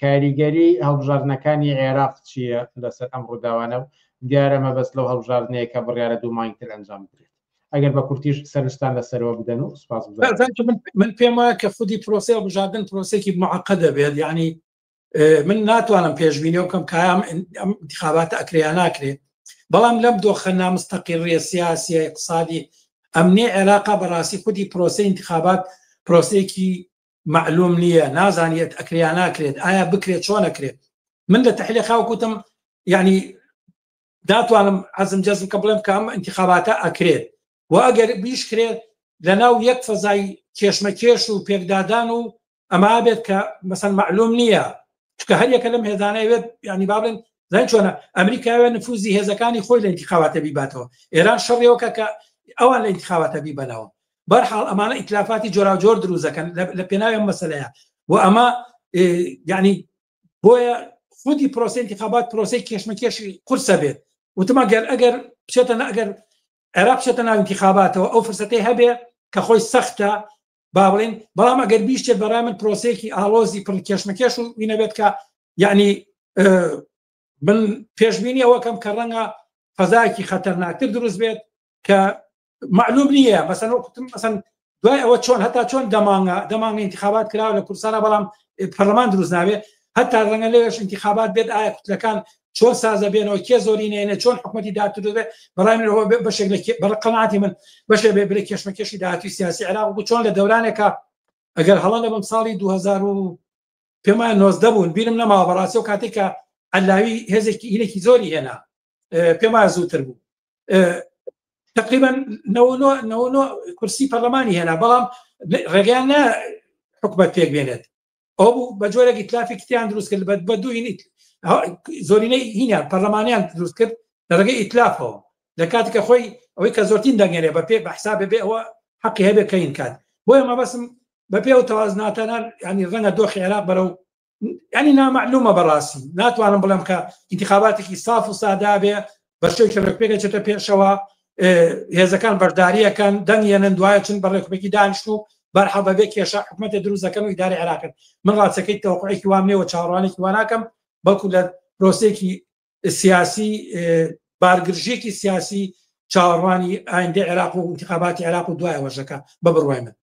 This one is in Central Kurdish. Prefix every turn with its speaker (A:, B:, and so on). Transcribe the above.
A: کاریگەری هەڵبژاردنەکانی عێراق چییە لەسەر ئەم ڕووداوانە و دیارە مەبەست لەو هەڵبژاردنەیە کە بڕیارە دوو مانگی تر ئەنجام بدرێت ئەگەر بە کورتیش سەرنجتان لەسەرەوە بدەن و سپاس
B: من پێم وایە کە خودی پرۆسەی هەڵبژاردن پرۆسێکی معقدە بێت یعنی من ناتوانم پێشبینی بکەم کام ئەم انتخاباتە ئەکرێ یا ناکرێ بەڵام لەم دۆخە نامستەقیڕیە سیاسیە اقتصادی ئەمنی عێراقا بەڕاستی خودی پرۆسەی انتخابات پرۆسەیەکی معلوم نییە نازانیت ئەکرێ یا ناکرێت ئایا بکرێت چۆن ئەکرێت من لە تحلیل خاوکوتم یعنی ناتوانم عەزم جەزم کە بڵێم کە ئەم ئینتیخاباتە ئەکرێت و ئەگەر بیشکرێت لەناو یەک فەزای کێشمەکێش و پێکدادان و ئەما بێت کە مەسەن معلوم نییە چکە هەر یەکە لەم هێزانە بێت ینی با بڵێن زین چۆنە ئەمریکاوێ نفوزی هێزەکانی خۆی لە ئینتیخاباتە بیباتەوە ئێران شەڕیەوەکە کە ئەوان لە ئینتیخاباتە بیبەنەوە بەرحاڵ ئەمانە ئیتلافاتی جۆراوجۆر دروست دەکەن لە پێناوی ئەم مەسەلەیە و ئەمە یعنی بۆیە خودی پرۆسی انتخابات پرۆسی کێشمەکێشی قورسە بێت وتم ئەگەر ئەگەر بچێتە ئەگەر عێراق بچێتە ناو انتخاباتەوە ئەو فرسەتەی هەبێ کە خۆی سەختە با بڵێن بەڵام ئەگەر بیشتێت بەڕای من پرۆسەیەکی ئاڵۆزی پڕ کێشمەکێش و وینەبێت کە یعنی من پێشبینی ئەوەکەم کە ڕەنگە فەزایەکی خەتەرناکتر دروست بێت کە معلوم نییە مەسەن وەکوتم مەسەن دوای ئەوە چۆن هەتا چۆن دەمانگە دەمانگە انتخابات کراوە لە کوردستانە بەڵام پەرلەمان دروست نابێت هەتا ڕەنگە لەوێش انتخابات بێت ئایا کوتلەکان چۆن سازە بێنەوە کێ زۆری نێنێ چۆن حکوومەتی داهاتوو دەبێت بەڕای من ئەوە بەشێک لە بەڕ قەناعەتی من بەشێک بێ بلە کێشمەکێشی داهاتووی سیاسی عێراق بوو چۆن لە دەورانێکە ئەگەر هەڵە نەبم ساڵی 2000 و پێم وایە 19 بوون بیرم نەماوە بەڕاستی و کاتێک کە عەلاوی هێزێکی هینێکی زۆری هێنا پێم وایە زووتر بوو تقریبا 99 کورسی پەرلەمانی هێنا بەڵام ڕێگەیان نە حکومت پێک بێنێت ئەو بوو بە جۆرێک ئیتلافی کتیان دروست کرد بە دوو هینیت زۆرینەی هینیان پەرلەمانیان دروست کرد لە ڕێگەی ئیتلافەوە لە کاتێک کە خۆی ئەوەی کە زۆرترین دەنگێنێ بە پێ بە حسابێ بێ ئەوە حەقی هەبێ کەین کات بۆیە مەبەسم بە پێ و تەوازناتانان ینی ڕەنگە دۆخی عێراق بەرەو ینی نامەعلومە بەڕاستی ناتوانم بڵێم کە ئینتخاباتێکی ساف و سادا بێ بە شێوەیەکی ڕێکوپێک چێتە پێشەوە هێزەکان بەشداریەکەن دەنگێنن دوایە چن بە ڕێکوپێکی دانیشت و بەرحەڵ بەبێ کێشە حکومەتە دروست دەکەن و ئیداری عێراقن من ڕاستەکەی تەوقعێکی وام نییە و چاوەڕوانێکی وا ناکەم بەڵکو لە پرۆسەیەکی سیاسی بارگرژیەکی سیاسی چاوەڕوانی ئایندە عێراق و انتخاباتی عێراق و دوای وەژەکە بە بڕوای من.